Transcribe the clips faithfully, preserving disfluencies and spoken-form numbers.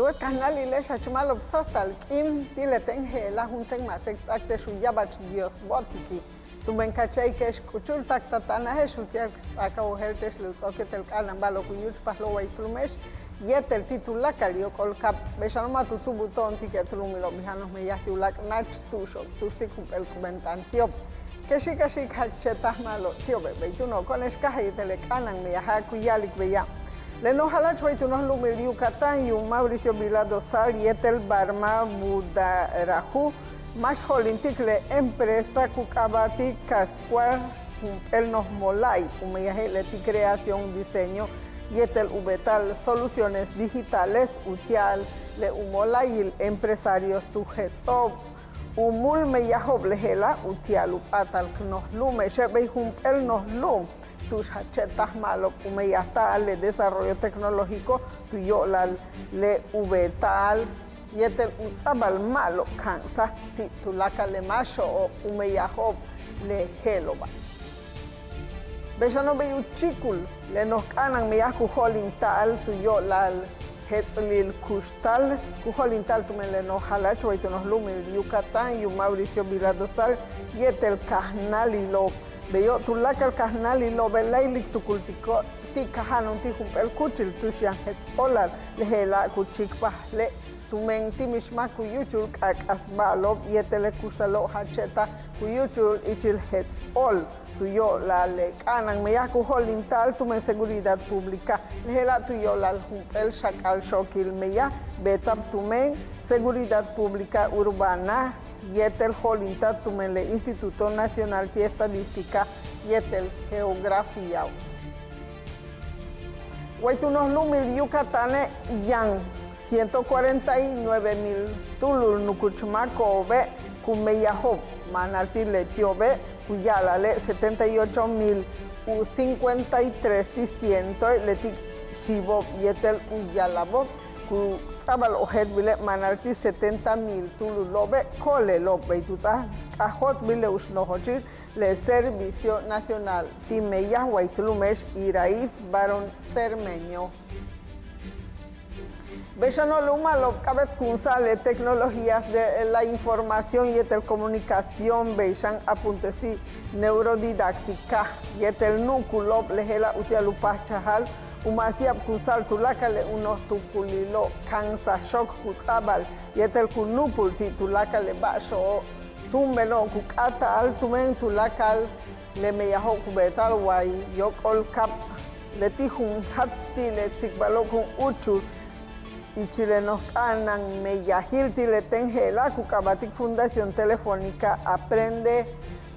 Wa kajnáalile'ex jach ma'alob sáastal k'iin ti' le téen je'ela' juntéen ma' ts'áak te'ex u ya'abach Dios bo'otiki'. Tumen ka che'ike'ex k'uchul tak tata'anaje'ex uti'al k ts'áak a wojéelte'ex le u ts'o'ok yéetel k'a'ana'an ba'alo'ob ku yúuchpajlo'ob way k lu'ume'ex yéetel ti' tuláakal yóok'ol kaab. Bey xano' ma' tu tu'ubul to'on ti' k éet lu'umilo'ob, mi jano'ob meyaj ti' uláak' náach tu'uxo'ob tu'ux ti' jump'éel k'ubéen t'aan ti'ob. Kexi' kexi' k jach che'taj ma'alob ti'obe'. Bey túuno' ko'one'ex káaj yéetel le k'a'ana'an meyaja' ku ya'alik beya'. Le noj jala'ach way tu noj lu'umil Yucatán yuum Mauricio Vila Dosal yéetel Barma Budarajú máax jo'olintik le empresa ku k'aaba'tik Cascual jump'éel noj mola'ay u meyaje' leti' creación, diseño yéetel u beeta'al soluciones digitales uti'al le u mola'ayil empresarios tu jets'o'ob. U múul meyajo'ob le je'ela' uti'al u p'áatal k noj lu'ume'exe', bey jump'éel noj lu'um tu'ux jach che'taj ma'alob u meyajta'al le desarrollo tecnológico tu yo'olal le u beeta'al yéetel u ts'a'abal ma'alob ka'ansaj ti' tuláakal le máaxo'ob u meyajo'ob le je'elo'oba'. Bey xano' bey u chíikul le noj k'a'ana'an meyaj ku jo'olinta'al tu yo'olal jets'ilil kuxtal, ku jo'olinta'al tumen le noj jala'ach way tu noj lu'umil Yucatán yuum Mauricio Vila Dosal yéetel kajnáalilo'ob. Beyo' tuláakal kajnáalilo'obe' láayli' k tukultiko' ti' kaja'ano'on ti' jump'éel kúuchil tu'ux yaan jets' óolal, le je'ela' ku chíikpajle' tumen ti' mix máak ku yúuchul k'aak'as ba'alo'ob yéetel le kuxtalo'ob jach che'taj ku yúuchul ichil jets' óol tu yo'olal le k'a'ana'an meyaj ku jo'olinta'al tumen seguridad pública. Le je'ela' tu yo'olal jump'éel xak'al xookil meyaj beeta'ab tumen seguridad pública urbana yéetel jo'olinta'al tumen le Instituto Nacional ti' Estadística yéetel Geografiao'. Way tu noj lu'umil Yucatane' yaan ciento cuarenta y nueve mil túulul nukuch máako'obe' ku meyajo'ob, maanal ti' leti'obe' ku ya'ala'ale' setenta y ocho mil u cincuenta y tres ti' cientoe' leti' xiibo'ob yéetel u ya'ala'abo'ob. Ku ts'a'abal ojéeltbile' maanal ti' setenta mil túululo'obe' ko'olelo'ob. Bey tu ts'áaj k'ajóoltbil le u xnojochil le Servicio Nacional ti' meyaj way tu lu'ume'ex IRAIZ Barón Cermeño. Bey xano' le u ma'alobk'aabéetkunsa'al le tecnologías de la información yéetel comunicación, bey xan apuntes ti' neurodidáctica yéetel nu'ukulo'ob, le je'ela' uti'al u páajchajal u maasi'abkunsa'al tuláakal le u noj tuukulilo'ob ka'ansaj xook ku ts'a'abal yéetel ku nu'upul ti' tuláakal le ba'axo'ob túumbeno'ob ku k'áata'al tumen tuláakal le meyajo'ob ku beeta'al way yóok'ol kaab. Leti' jun jaats ti' le tsikbalo'ob kun úuchul ichil le noj k'a'ana'an meyajil ti' le téen je'ela' ku k'aaba'tik Fundación Telefónica Aprende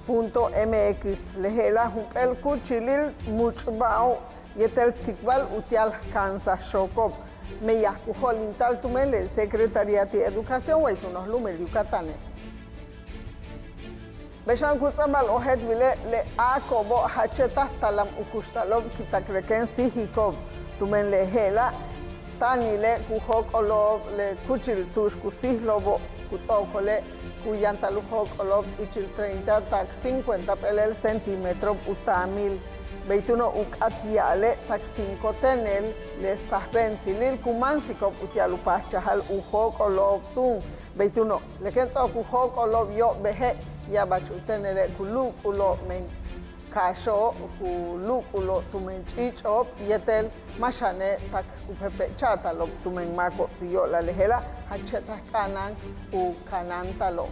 punto mx. Le je'ela' jump'éel kúuchilil múuch'ba'o'ob yéetel tsikbal uti'al ka'ansaj xooko'ob. Meyaj ku jo'olinta'al tumen le Secretaría ti' Educación way tu noj lu'umil Yucatane'. Bey xan ku ts'a'abal ojéeltbile' le áako'obo' jach che'taj talam u kuxtalo'ob ki' tak le kéen síijiko'ob. Tumen le je'ela' táanile' ku jóok'olo'ob le kúuchil tu'ux ku síijlo'obo' ku ts'o'okole' ku yantal u jóok'olo'ob ichil treinta tak cincuenta p'éelel centímetroob u taamil. Bey túuno' u k'áat ya'ale' tak cinco téenel le sajbe'entsilil ku máansiko'ob uti'al u páajchajal u jóok'olo'ob túun. Bey túuno' le kéen ts'o'ok u jóok'olo'ob yo'obeje' ya'abach u téenele' ku lu'uk'ulo'ob men kaaxo'ob, ku lu'uk'ulo'ob tumen ch'iich'o'ob yéetel máax xane' tak ku pepe' cha'atalo'ob tumen máako'ob tu yo'olal le je'ela' jach che'taj k'a'ana'an u kanáantalo'ob.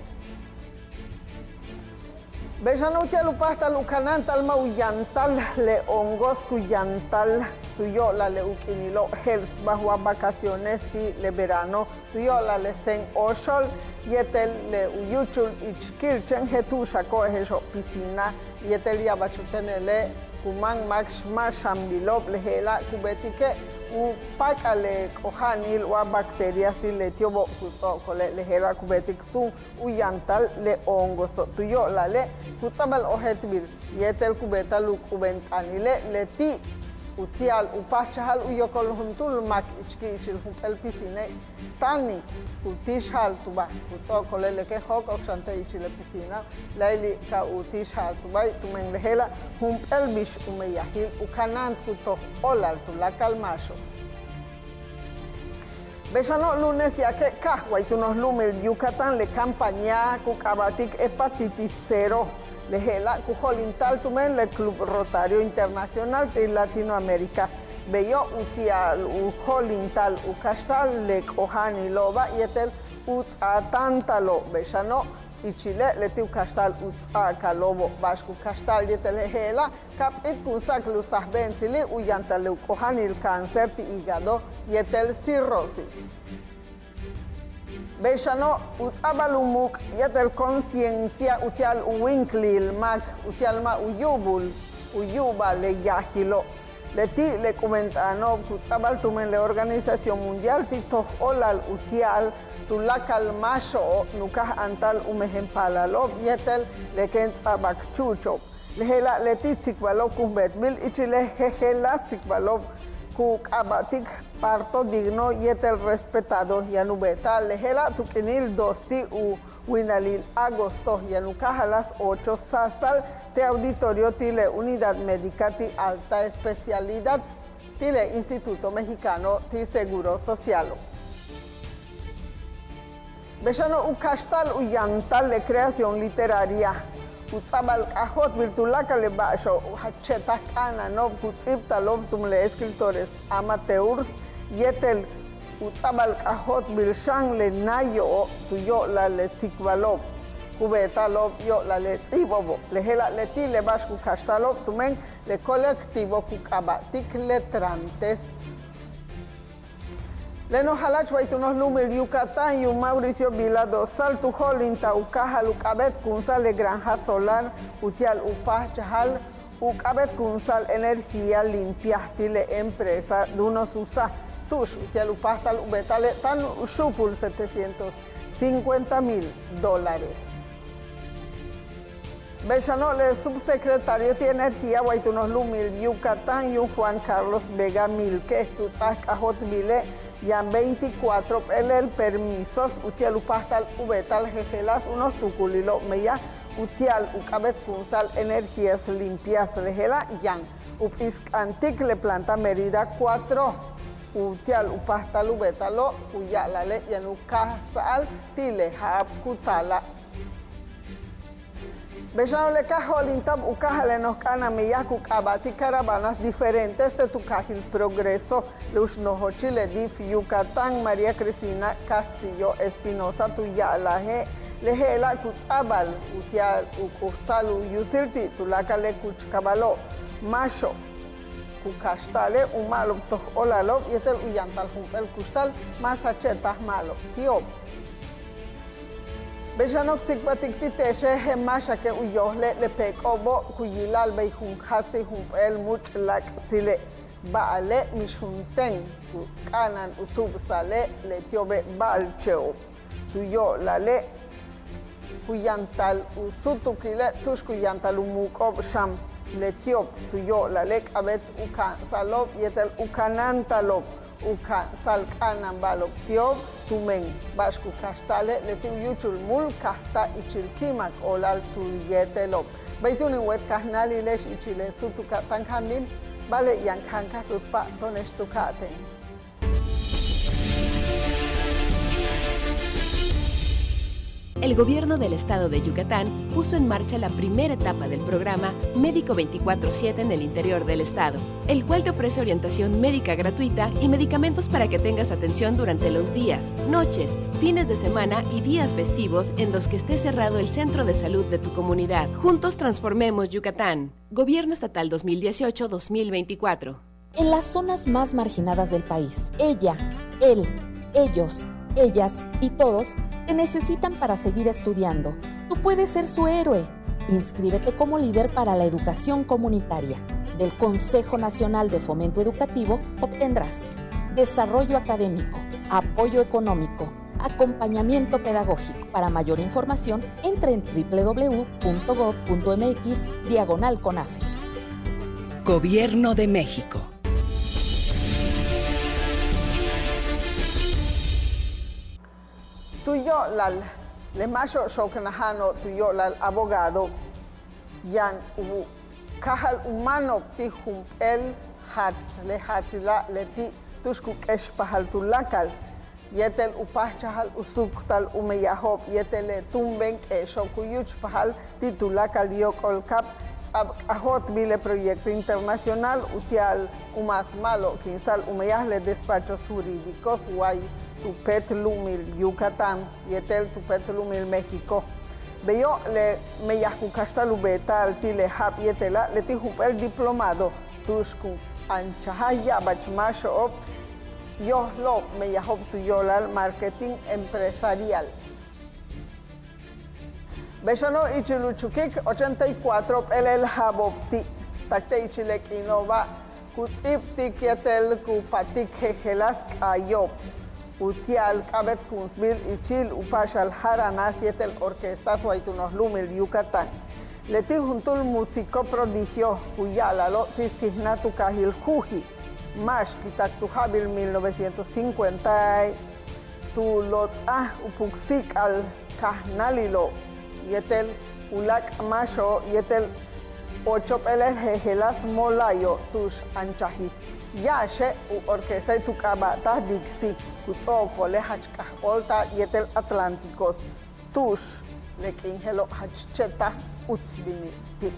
Bey xan uti'al u páajtal u kanáantal ma' u yantal le hongos ku yantal tu yo'olal le u k'iinilo'ob je'elsbaj wa vacaciones ti' le verano tu yo'olal le séen óoxol yéetel le u yúuchul ich ki'il chéen je'el tu'uxako'ob je'exo'ob piscina yéetel ya'abach u téenele' ku máan máak xmáaxanbilo'ob le je'ela' ku beetike' u pa'ak'al le k'oja'anil wa bacterias ti' leti'obo' ku ts'o'okole' le je'ela' ku beetik túun u yantal le hongoso' tu yo'olale' ku ts'a'abal ojéeltbil yéetel ku beeta'al u k'ubeen t'aanile' leti' uti'al u páajchajal u yokol juntúul máak ich ki'ichil jump'éel piscine' táani' ku tíixja'al tuba ku ts'o'okole' le kéen jóok'ol xan te' ichil le piscina láayli' ka u tíixja'al tubai' tumen le je'ela' jump'éel bix u meyajil u kanáant ku toj óolal tuláakal máaxo'ob. Bey xano' lunes ya'ake' ka'aj way tu noj lu'umil Yucatán le campaña ku k'aaba'tik Hepatitis Cero. Le je'ela' ku jo'olinta'al tumen le Club Rotario Internacional ti' Latinoamérica. Beyo' uti'al u jo'olinta'al u kaxta'al le k'oja'anilo'oba' yéetel u ts'aatáantalo'. Bey xano' ichile' leti' u kaxta'al u ts'a'akalo'obo', ba'ax ku kaxta'al yéetel le je'ela' ka p'itkunsa'ak le u sajbe'entsili' u yantal le u k'oja'anil cáncer ti' hígado yéetel cirrosis. Bey xano' u ts'a'abal u muuk' yéetel conciencia uti'al u wíinklil máak uti'al ma' u yu'ubul u yu'uba'al le yaajilo'. Leti' le k'ument'aano'ob ku ts'a'abal tumen le Organización Mundial ti' toj óolal uti'al tuláakal máaxo'ob nuka'aj antal u mejen paalalo'ob yéetel le kéen ts'a'abak chúuchop. Le je'ela' leti' tsikbalo'ob kun beetbil ichil le jejeláas tsikbalo'ob ku k'aaba'tik parto digno yéetel respetado. Yaan u beeta'al le je'ela' tu k'iinil dos ti' u winalil agosto, yaan u káajal las ocho sáasal te' auditorio ti' le Unidad Médica ti' Alta Especialidad ti' le Instituto Mexicano ti' Seguro Socialo'. Bey xano' u kaxta'al u yantal le creación literaria, u ts'a'abal k'ajóoltbil tuláakal le ba'axo'ob jach che'taj k'a'ana'ano'ob ku ts'íibtalo'ob tumen le escritores amateurs yéetel u ts'a'abal k'ajóoltbil xan le náayo'ob tu yo'olal le tsikbalo'ob ku beeta'alo'ob yo'olal le ts'íibo'obo'. Le je'ela' leti' le ba'ax ku kaxta'alo'ob tumen le colectivo ku k'aaba'tik Letrantes. Le noj jala'ach way tu noj lu'umil Yucatán yuum Mauricio Vila Dosal tu jo'olinta'al u káajal u k'a'abéetkunsa'al le granja solar uti'al u páajchajal u k'a'abéetkunsa'al energía limpia ti' le empresa Dunosusa tu'ux uti'al u páajtal u beeta'ale' táan u xu'upul setecientos cincuenta mil dólares. Bey xano' le subsecretario ti' energía way tu noj lu'umil Yucatán yuum Juan Carlos Vega Milque tu ts'áaj k'ajóoltbile' yaan veinticuatro p'éelel permisos uti'al u páajtal u beeta'al jejeláas u noj tuukulilo'ob meyaj uti'al u k'a'abéetkunsa'al energías limpias. Le je'ela' yaan u p'is k'antik le planta Mérida cuatro uti'al u páajtal u beeta'alo' u ya'ala'ale' yaan u káajsa'al ti' le ja'ab ku taala'. Bey xano' le ka jo'olinta'ab u káajal le noj k'a'ana'an meyaj ku k'aaba'tik caravanas diferentes te' tu kaajil Progreso, le u xnojochil le dif Yucatán María Cristina Castillo Espinosa tu ya'alaje' le je'ela' ku ts'a'abal uti'al u k'uxsa'al u yutsil ti' tuláakal le kuchkabalo'. Máaxo'ob ku kaxta'ale' u ma'alob toj óolalo'ob yéetel u yantal jump'éel kuxtal máas jach che'taj ma'alob ti'ob. Bey xano' k tsikbaltik ti' te'exe' je'el máaxake' u yojele' le peek'o'obo' ku yila'al bey jun jaas ti' jump'éel múuch' láak'tsile'. Ba'ale' mix jun teen ku k'a'ana'an u tu'ubsa'ale' leti'obe' ba'alche'ob. Tu yo'olale' ku yantal u súutukile' tu'ux ku yantal u muuk'o'ob xan. Leti'ob tu yo'olale' k'a'abéet u ka'ansa'alo'ob yéetel u kanáantalo'ob u ka'ansa'al k'a'ana'an ba'alo'ob ti'ob tumen ba'ax ku kaxta'ale' leti' u yúuchul múul kajta'ab ichil ki'imak óolal tu yéetelo'ob. Bey túun in wéet kajnáalile'ex ichil le súutuka' táan k bin, ba'ale' yaan k jan ka suut pa'ato'one'ex tu ka'atéen. El gobierno del estado de Yucatán puso en marcha la primera etapa del programa Médico veinticuatro siete en el interior del estado, el cual te ofrece orientación médica gratuita y medicamentos para que tengas atención durante los días, noches, fines de semana y días festivos en los que esté cerrado el centro de salud de tu comunidad. Juntos transformemos Yucatán. Gobierno Estatal dos mil dieciocho, dos mil veinticuatro. En las zonas más marginadas del país, ella, él, ellos, ellas y todos te necesitan para seguir estudiando. Tú puedes ser su héroe. Inscríbete como líder para la educación comunitaria. Del Consejo Nacional de Fomento Educativo obtendrás desarrollo académico, apoyo económico, acompañamiento pedagógico. Para mayor información, entra en w w w punto gov punto m x diagonal conafe. Gobierno de México. Tu yo'olal le máaxo'ob xooknaja'ano'ob tu yo'olal abogado yaan u káajal u máano'ob ti' jump'éel jaats, le jaatsila' leti' tu'ux ku k'expajal tuláakal. yéetel u páajchajal u suuktal u meyajo'ob yéetel le túumben k'eexo' ku yúuchpajal ti' tuláakal yóok'olkab ts'a'ab k'ajóoltbil le proyecto internacional utia'al u mas ma'alob ki'insa'al u meyaj le despachos jurídicos way tu péet lu'umil Yucatán yéetel tu péet lu'umil México. Beyo' le meyaj ku kaxta'al u beeta'al ti' le ja'ab yéetela' leti' jump'éel diplomado tu'ux ku anchajal ya'abach máaxo'ob yojlo'ob meyajo'ob tu yo'olal marketing empresarial. Bey xano' ichil u chukik ochenta y cuatro p'éelel ja'abo'ob ti', tak te' ichil le k'iino'oba' ku ts'íibtik yéetel ku paatik jejeláas k'aayo'ob utia'al k'a'abéet kunsbil ichil u paaxal jaranas yéetel orquestas way tu noj lu'umil Yucatán. Leti' juntúul músico prodigio ku ya'ala'alo' ti' Sijná tu kaajil Jují', máax ki tak tu ja'abil mil novecientos cincuenta tu lots'aj u puksi'ik'al kajnáalilo'ob yéetel u láak' máaxo'ob yéetel ocho p'éelel jejeláas mola'ayo'ob tu'ux anchajil. Yáaxe' u orquestae' tu k'aaba'taj Dixi ku ts'o'okole' jach k'aj óolta'ab yéetel Atlánticos tu'ux le k'iin je'elo' jach chéetaj uts bini' ti'.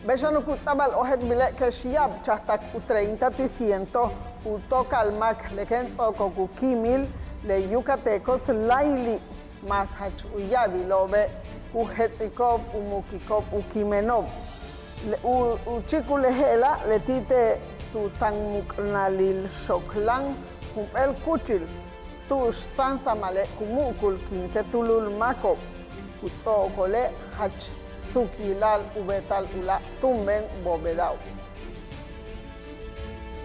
Bey xano' ku ts'a'abal ojéeltbile' kex ya'abchajtak u treinta ti' ciento u tóok'al máak le kéen ts'o'okok u kíimil le yucatecos láayli', mas jach u ya'abilo'obe' ku jets'iko'ob u mu'ukiko'ob u kíimeno'ob. U u chíikul le je'ela' leti' te' tu táanmuknalil xoklan jump'éel kúuchil tu'ux sáansamale' ku mu'ukul quince túulul máako'ob ku ts'o'okole' jach suuk yila'al u beeta'al u láak' túumben boobedao'ob.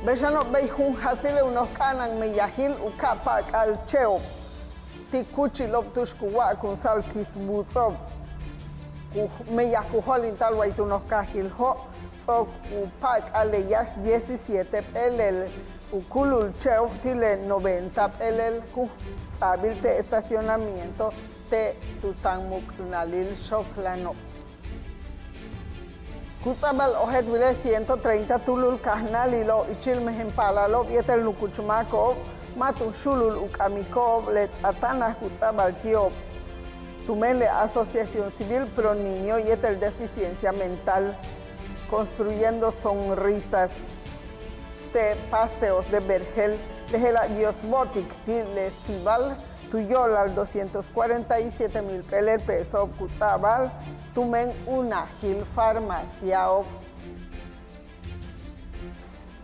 Bey xano' bey jun jasil le u noj k'a'ana'an meyajil u ka'a pa'ak'al che'ob ti' kúuchilo'ob tu'ux ku wa'akunsa'al kisbuuts'o'ob ku meyaj ku jo'olinta'al way tu noj kaajil Jo' ts'o'ok u pa'ak'al le yáax diecisiete p'éelel u kúulul che'ob ti' le noventa p'éelel ku ts'a'abil te' estacionamiento te' tu táanmuknalil xoklano'ob. Ku ts'a'abal ojéeltbile' ciento treinta túulul kajnáalilo'ob ichil mejen paalalo'ob yéetel nukuch máako'ob ma' tu xu'ulul u k'amiko'ob le ts'aatáanaj ku ts'a'abal ti'ob tumen le Asociación Civil Pro Niño yéetel Deficiencia Mental Construyendo Sonrisas te' Paseos de Vergel, le je'ela' Dios bo'otik ti' le Sival tu yo'olal doscientos cuarenta y siete mil p'éelel peso'ob ku ts'a'abal tumen u najil farmaciao'ob.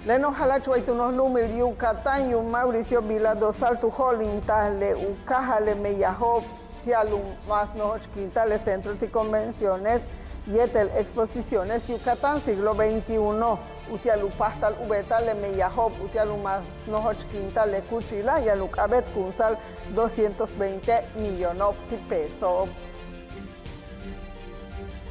Le noj jala'ach way tu noj lu'umil Yucatán yuum Mauricio Vila Dosal tu jo'olintaj le u káajal le meyajo'ob ti'al u mas nojoch kiintal le Centro ti' Convenciones yéetel Exposiciones Yucatán Siglo veintiuno utia'al u páajtal u beeta'al le meyajo'ob utia'al u mas nojoch kiintal le kúuchila' yaan u k'a'abéetkunsa'al doscientos veinte millono'ob ti' peso'ob.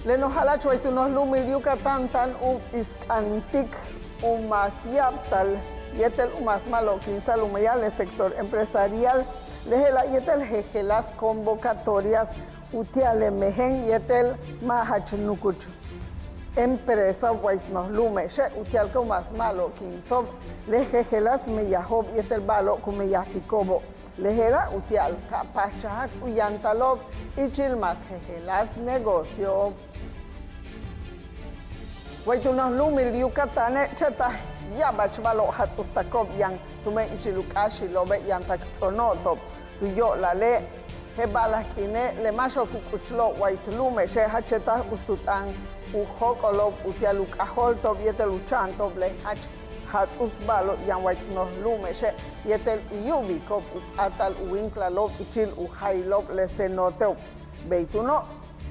Le noj jala'ach way tu noj lu'umil Yucatán táan u p'isk'antik u mas ya'abtal yéetel u mas ma'alob kiinsa'al u meyaj le sector empresarial, le je'ela' yéetel jejeláas convocatorias utia'al le mejen yéetel ma' jach nukuch empresao'ob way tu noj lu'ume'exe' utia'al ka u mas ma'alob kiinso'ob le jejeláas meyajo'ob yéetel ba'alo'ob ku meyajtiko'obo'. Le je'ela' utia'al ka páajchajak u yantalo'ob ichil mas jejeláas negocio'ob. Way tu noj lu'umil Yucatane' chéetaj ya'abach ba'alo'ob jats'utstako'ob yaan tumen ichil u k'áaxilo'obe' yantak ts'ono'oto'ob tu yo'olale' je'el ba'alaj k'iine' le máaxo'ob ku k'uchulo'ob way tu lu'ume'exe' jach chéetaj uts tu t'aan u jóok'olo'ob utia'al u k'ajóolto'ob yéetel u cha'anto'ob le jach jats'uts ba'alo'ob yaan way tu noj lu'ume'exe' yéetel u yu'ubiko'ob u p'áatal u wíinklalo'ob ichil u jayilo'ob le cenoteo'ob. Bey túuno'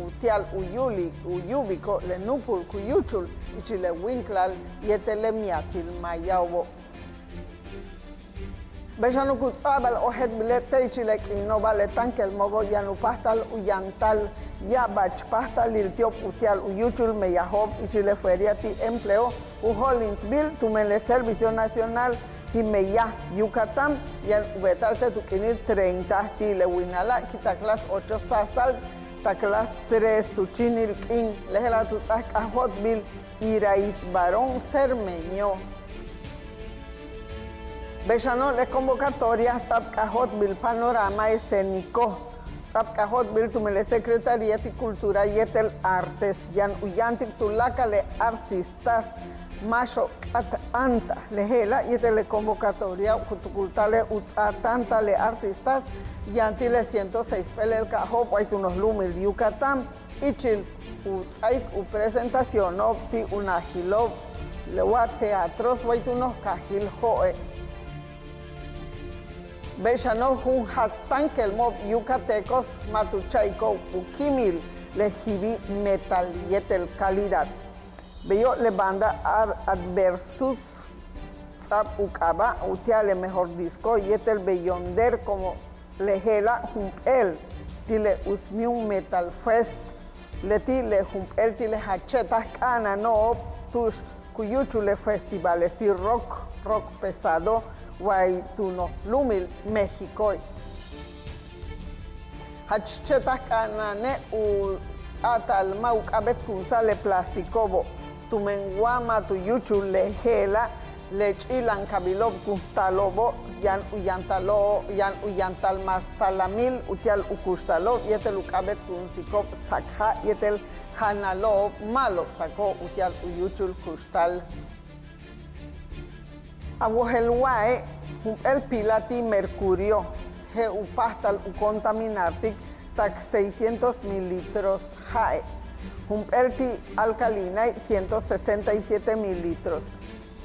utia'al u yu'ubik u yu'ubiko'ob le núupul ku yúuchul ichil le wíinklal yéetel le miatsil mayao'obo'. Bey xano' ku ts'a'abal ojéeltbile' te' ichil le k'iino'oba' le táankelmo'obo' yaan u páajtal u yantal ya'abach páajtalil ti'ob utia'al u yúuchul meyajo'ob ichil le feria ti' empleo u jo'olintbil tumen le Servicio Nacional ti' Meyaj Yucatán yaan u beeta'al te' tu k'iinil treinta ti' le winala' ki tak las ocho sáastal tak las tres tu chíinil k'iin. Le je'ela' tu ts'áaj k'ajóoltbil Iraís Barón Cermeño. Bey xano' le convocatoria ts'a'ab k'ajóoltbil Panorama Escénico, ts'a'ab k'ajóoltbil tumen le Secretaría ti' Cultura yéetel Artes, yaan u yáantik tuláakal le artistas máaxo'ob k'áat áantaj. Le je'ela' yéetel le convocatoria ku tukulta'al le u ts'aatáanta'al le artistas yaan ti' le ciento seis p'éelel kaajo'ob way tu noj lu'umil Yucatán, ichil u ts'áaik u presentaciono'ob ti' u najilo'ob le wa teatros way tu noj kaajil Jo'e'. Bey xano' jun jaats táankelmo'ob yucatecos ma' tu cha'iko'ob u kíimil le jibil metal yéetel calidad. Beyo' le banda Ad-, Adversus ts'a'ab u k'aaba' uti'al le mejor disco yéetel Beyonder como le je'ela' jump'éel ti' le Usmium Metal Fest, leti' le jump'éel ti' le jach che'taj k'a'anano'ob tu'ux ku yúuchul le festivales ti' rock, rock pesado way tu noj lu'umil Méxicoe'. Jach che'taj k'a'anane' u p'áatal ma' u k'a'abéetkunsa'al le plástico'obo', tumen wa ma' tu yúuchul le je'ela', le ch'i'ilankabilo'ob kun taalo'obo' yaan u yantalo', yaan u yantal mas talamil uti'al u kuxtalo'ob yéetel u k'a'abéetkunsiko'ob sakja' yéetel janalo'ob ma'alobtako'ob uti'al u yúuchul kuxtal. A wojel wa'e' jump'éel pila ti' mercurio je'el u páajtal u contaminartik tak seiscientos mil litros ja'e', jump'éel ti' alcalinae' ciento sesenta y siete mil litros.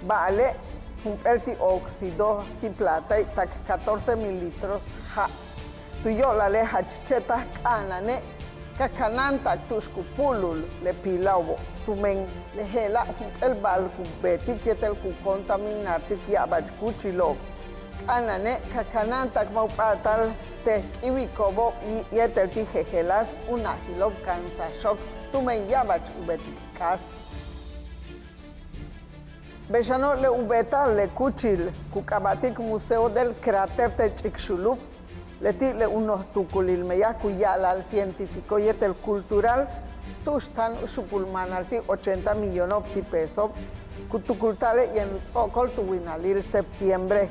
Ba'ale' jump'éel ti' óxido ti' platae' tak catorce mil litros ja'. Tu yo'olale' jach che'taj k'a'anane' ka kanáanta'ak tu'ux ku pu'ulul le pilao'obo', tumen le je'ela' jump'éel ba'al ku beetik yéetel ku contaminartik ya'abach kúuchilo'ob. K'a'anane' ka kanáanta'ak ma' u p'áatal te' k'íiwiko'obo' yéetel ti' jejeláas u najilo'ob ka'ansaj xook tumen ya'abach u beetik k'aas. Bey xano' le u beeta'al le kúuchil ku k'aaba'tik Museo del Cráter te' Ch'ikxulub, leti' le u noj tuukulil meyaj ku ya'ala'al científico yéetel cultural tu'ux táan u xupul maanal ti' ochenta millono'ob ti' pesob, ku tukulta'ale' yaan u ts'o'okol tu winalil septiembre.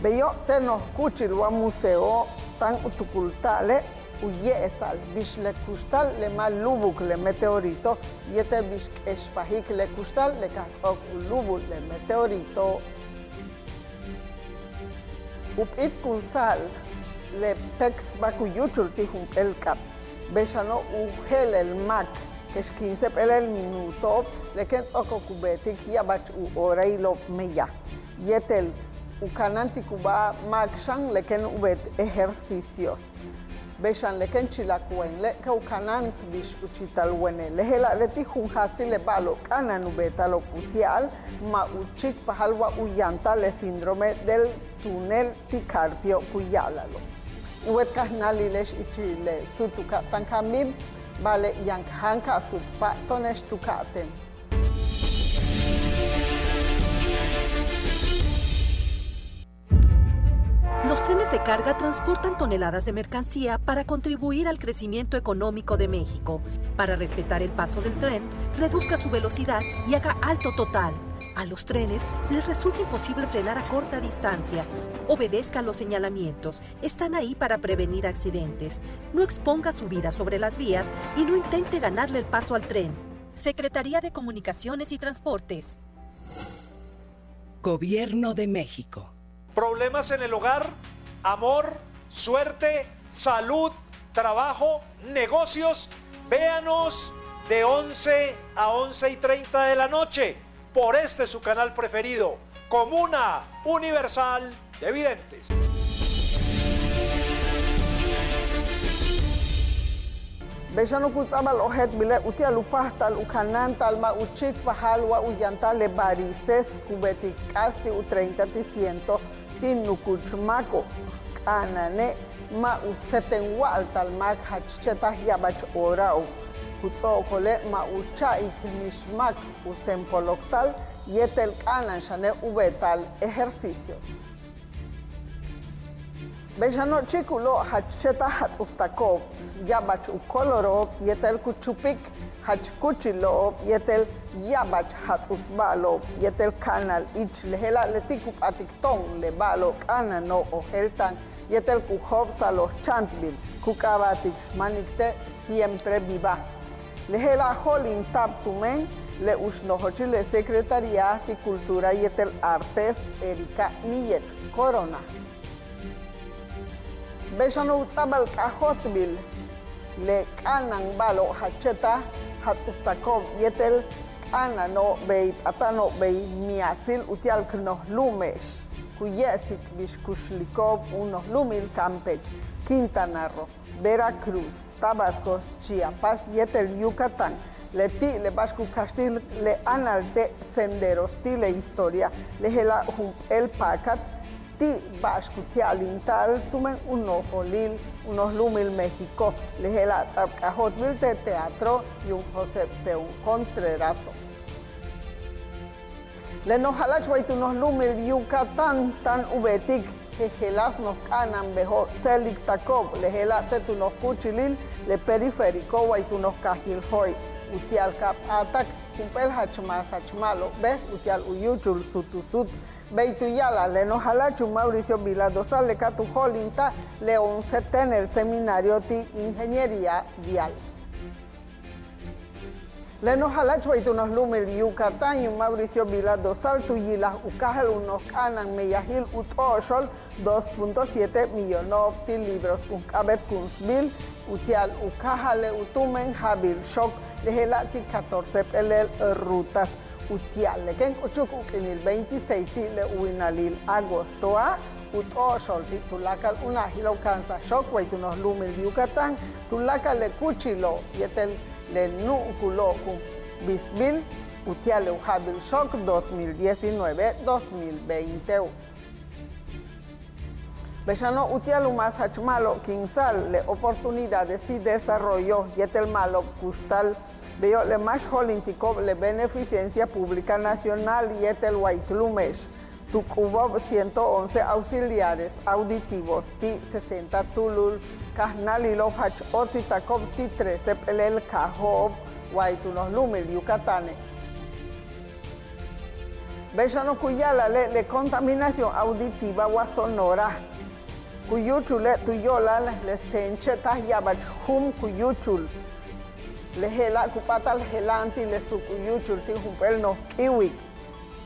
Beyo' te' noj kúuchil wa museo táan u tukulta'ale' u ye'esa'al bix le kuxtal le ma' lúubuk le meteorito yéetel bix k'expajik le kuxtal le ka ts'o'ok u lúubul le meteorito. U p'íitkunsa'al le péeksba ku yúuchul ti' jump'éel k'ab, bey xano' u je'elel máak kex quince p'éelel minuto'ob le kéen ts'o'okok u beetik ya'abach u horailo'ob meyaj yéetel u kanáantikubáa máak xan le kéen u beet ejercicios. Bey xan le kéen chilak wenele' ka u kanáant bix u chital wenel. Le je'ela' leti' jun jaats ti' le ba'alo'ob k'a'ana'an u beeta'alo'ob uti'al ma' u chíikpajal wa u yantal le síndrome del túnel ti' Carpio ku ya'ala'alo'. In wéet ka j náalile'ex ichil le suut u ka'atáan kaambil, ba'ale' yaan k jáan ka suut pa'ato'one'ex tu ka'atéen. Los trenes de carga transportan toneladas de mercancía para contribuir al crecimiento económico de México. Para respetar el paso del tren, reduzca su velocidad y haga alto total. A los trenes les resulta imposible frenar a corta distancia. Obedezca los señalamientos. Están ahí para prevenir accidentes. No exponga su vida sobre las vías y no intente ganarle el paso al tren. Secretaría de Comunicaciones y Transportes. Gobierno de México. Problemas en el hogar, amor, suerte, salud, trabajo, negocios. Véanos de once a once y treinta de la noche por este su canal preferido, Comuna Universal de Videntes. Bey xano' ku ts'a'abal ojéeltbile' uti'al u páajtal u kanáanta'al ma' u chíikpajal wa u yantal le varices ku beetik k'aas ti' u treinta ti' ciento ti' nukuch máako'ob. K'a'ana'ane' ma' u seten wa'altal máak jach che'taj ya'abach hora'ob. Ku ts'o'okole' ma' u cha'ik mix máak u sempoloktal yéetel k'a'ana'an xane' u beeta'al ejercicios. Bey xano' chíikulo'ob jach che'taj jats'utstako'ob ya'abach u coloro'ob yéetel ku chupik jach kúuchilo'ob yéetel ya'abach jats'uts ba'alo'ob yéetel ka'anal ich, le je'ela' leti' ku p'atik to'on le ba'alo'ob k'a'ana'ano'ob ojéelta'an yéetel ku jo'op'sa'al ojcháantbil ku k'aaba'tik xmanik te' Siempre Viva. Le je'ela' jo'olinta'ab tumen le uxnojochil le Secretaría ti' Cultura yéetel Artes, Erika Millet Corona. Bey xano' u ts'a'abal k'ajóoltbil le k'a'ana'an ba'alo'ob jache'taj jats'ustako'ob yéetel k'a'ana'ano'ob bey p'ata'ano'ob bey miatsil uti'al k noj lu'ume'ex ku ye'esik bix kuxliko'ob u noj lu'umil Campeche, Quintana Roo, Veracruz, Tabasco, Chiapas yéetel Yucatán. Leti' le ba'ax ku kaxtik le áanal te' senderos ti' le historia, le je'ela' jump'éel paakat ti' ba'ax ku ti'alinta'al tumen u nojolil u noj lu'umil México, le je'ela' ts'a'ab k'ajóoltbil te' teatro yuum José Peón Contrerazo. Le noj jala'ach way tu noj lu'umil Yucatán táan u beetik jejeláas noj k'a'ana'an beyo' tséeliktako'ob, le je'ela' te' tu noj kúuchilil le periférico way tu noj kaajil Jo'e', uti'al ka p'áatak jump'éel jach maas jach ma'alob bej uti'al u yúuchul Sutusut. Bey tu ya'alaj le noj jala'ach u Mauricio Vila Dosal le ka tu jo'olinta'al le once téenel seminario ti' ingeniería vial. Le noj jala'ach way tu noj lu'umil Yucatán yuum Mauricio Vila Dosal tu yilaj u káajal u noj k'a'ana'an meyajil u t'o'oxol dos punto siete millono'ob ti' libros kun k'a'abéetkunsbil uti'al u káajal le u tumen ja'abil xook, le je'ela' ti' catorce p'éelel rutas. Uti'al le kéen k'uchuk u k'iinil veintiséis ti' le u winalil agostoa', u t'o'oxol ti' tuláakal u najilo'ob ka'ansaj xook way tu noj lu'umil Yucatán, tuláakal le kúuchilo'ob yéetel le nu'ukulo'ob kun bisbil uti'al le u ja'abil xook dos mil diecinueve, dos mil veinteo'. Bey xano' uti'al u maas jach ma'alob ki'insa'al le oportunidades ti' desarrollo yéetel ma'alob kuxtal, beyo' le máax jo'olintiko'ob le beneficencia pública nacional yéetel way t lu'ume'ex tu k'ubo'ob ciento once auxiliares auditivos ti' sesenta túulul kajnáalilo'ob jach óotsitako'ob ti' trece p'éelel kaajo'ob way tu noj lu'umil Yucatane'. Bey xano' ku ya'ala'ale' le contaminación auditiva wa Sonora ku yúuchule' tu yo'olal le seen che'taj ya'abach jum ku yúuchul. Le je'ela' ku p'áatal jela'an ti' le suuk u yúuchul ti' jump'éel noj k'íiwik.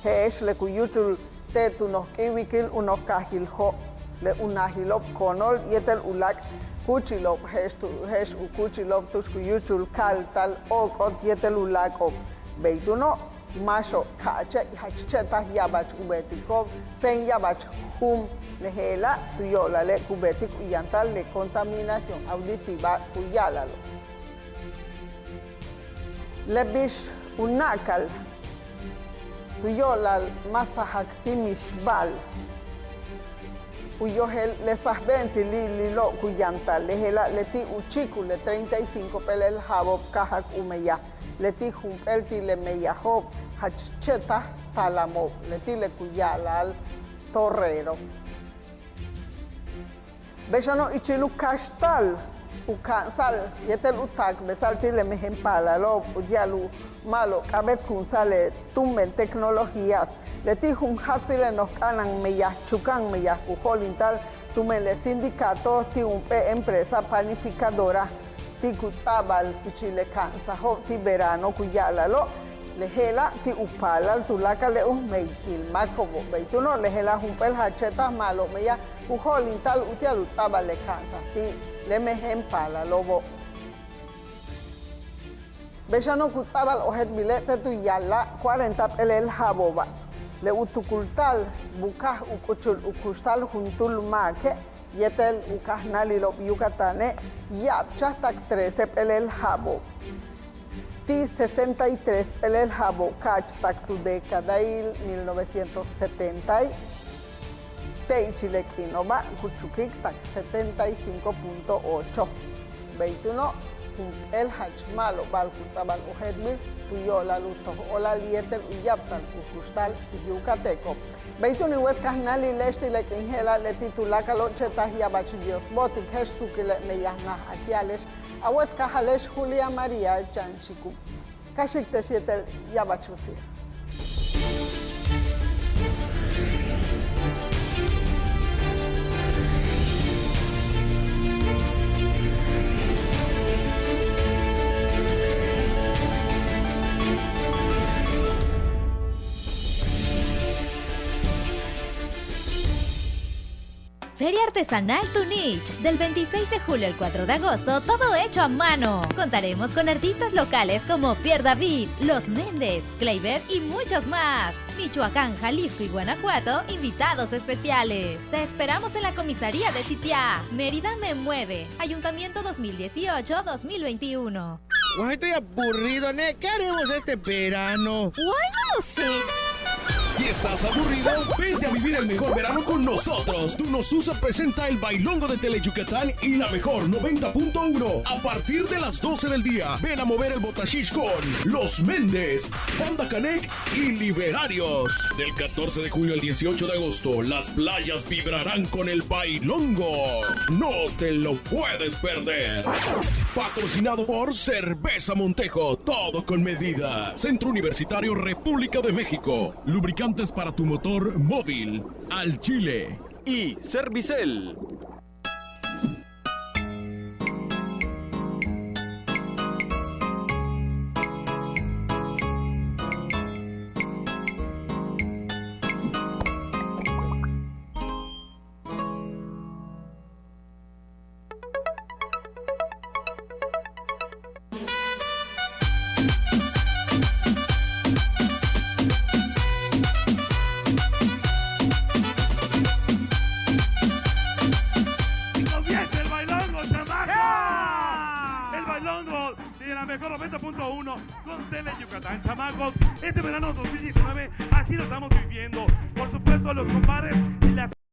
Je'ex le ku yúuchul te' tu noj k'íiwikil u noj kaajil Jo', le u najilo'ob Conol yéetel u láak' kúuchilo'ob je'ex tu je'ex u kúuchilo'ob tu'ux ku yúuchul ka'altal óok'ot yéetel u láak'o'ob. Bey túuno' máaxo'ob ka'ache' jach che'taj ya'abach u beetiko'ob seen ya'abach jum, le je'ela' tu yo'olale' ku beetik u yantal le contaminación auditiva ku ya'ala'alo'. Le bix u na'akal tu yo'olal masajak ti' mixba'al u yojel le sajbe'entsililo' ku yantal, le je'ela' leti' u chíikul le treinta y cinco p'éelel ja'abo'ob káajak u meyaj, leti' jump'éel ti' le meyajo'ob jach che'taj taalamo'ob, leti' le ku ya'ala'al torrero. Bey xano' ichil u kaxta'al u ka'ansa'al yéetel u taakbesa'al ti' le mejen paalalo'ob uti'al u ma'alob k'a'abéetkunsa'al le tumen tecnologías, leti' jun jaats ti' le noj k'a'ana'an meyaj chuka'an meyaj ku jo'olinta'al tumen le sindicato ti' jump'éel empresa panificadora ti' ku ts'a'abal ichil le ka'ansajo'ob ti' verano ku ya'ala'alo', le je'ela' ti' u paalal tuláakal le u jmeyajil máako'obo'. Bey túuno' le je'ela' jump'éel jach che'taj ma'alob meyaj ku jo'olinta'al uti'al u ts'a'abal le ka'ansaj ti' le mejen paalalo'obo'. Bey xano' ku ts'a'abal ojéeltbile' te' tu ya'alaj cuarenta p'éelel ja'abo'oba', le u tukulta'al buka'aj u k'uchul u kuxtal juntúul máake' yéetel u kajnáalilo'ob Yucatane' ya'abchaj tak trece p'éelel ja'abo'ob. Ti' sesenta y tres p'éelel ja'abo'ob ka'ach tak tu décadail mil novecientos setenta, te' ichil le k'iino'oba' ku chukik tak setenta y cinco punto ocho. Bey túuno' jump'éel jach ma'alob ba'al ku ts'a'abal ojéeltbil tu yo'olal u toj óolal yéetel u ya'abtal u kuxtal yucateco'ob. Bey túun in wéet kajnáalile'ex ti' le k'iin je'ela' leti' tuláakalo' che'taj ya'abach Dios bo'otik je'ex suukile' meyaj naj ak ya'ale'ex A wéet ka ja'ale'ex Julia María chan xikum. Ka xi'ik te'ex yéetel ya'abach u si'ij. Feria Artesanal Tunich, del veintiséis de julio al cuatro de agosto, todo hecho a mano. Contaremos con artistas locales como Pierre David, Los Méndez, Kleiber y muchos más. Michoacán, Jalisco y Guanajuato, invitados especiales. Te esperamos en la comisaría de Titiá. Mérida me mueve. Ayuntamiento dos mil dieciocho, dos mil veintiuno. Guay, estoy aburrido, ne. ¿Qué haremos este verano? Guay, no lo sé. Si estás aburrido, vente a vivir el mejor verano con nosotros. Tunosusa presenta el Bailongo de Tele Yucatán y la mejor noventa punto uno. A partir de las doce del día, ven a mover el botachish con Los Méndez, Banda Canek y Liberarios. Del catorce de junio al dieciocho de agosto, las playas vibrarán con el Bailongo. No te lo puedes perder. Patrocinado por Cerveza Montejo, todo con medida. Centro Universitario República de México. Lubricantes para tu motor móvil, al chile. Y Servicel. Y comienza el bailongo, chamacos. El bailongo de la mejor noventa punto uno con Tele Yucatán, chamacos. Este verano dos mil diecinueve, así lo estamos viviendo. Por supuesto, los compadres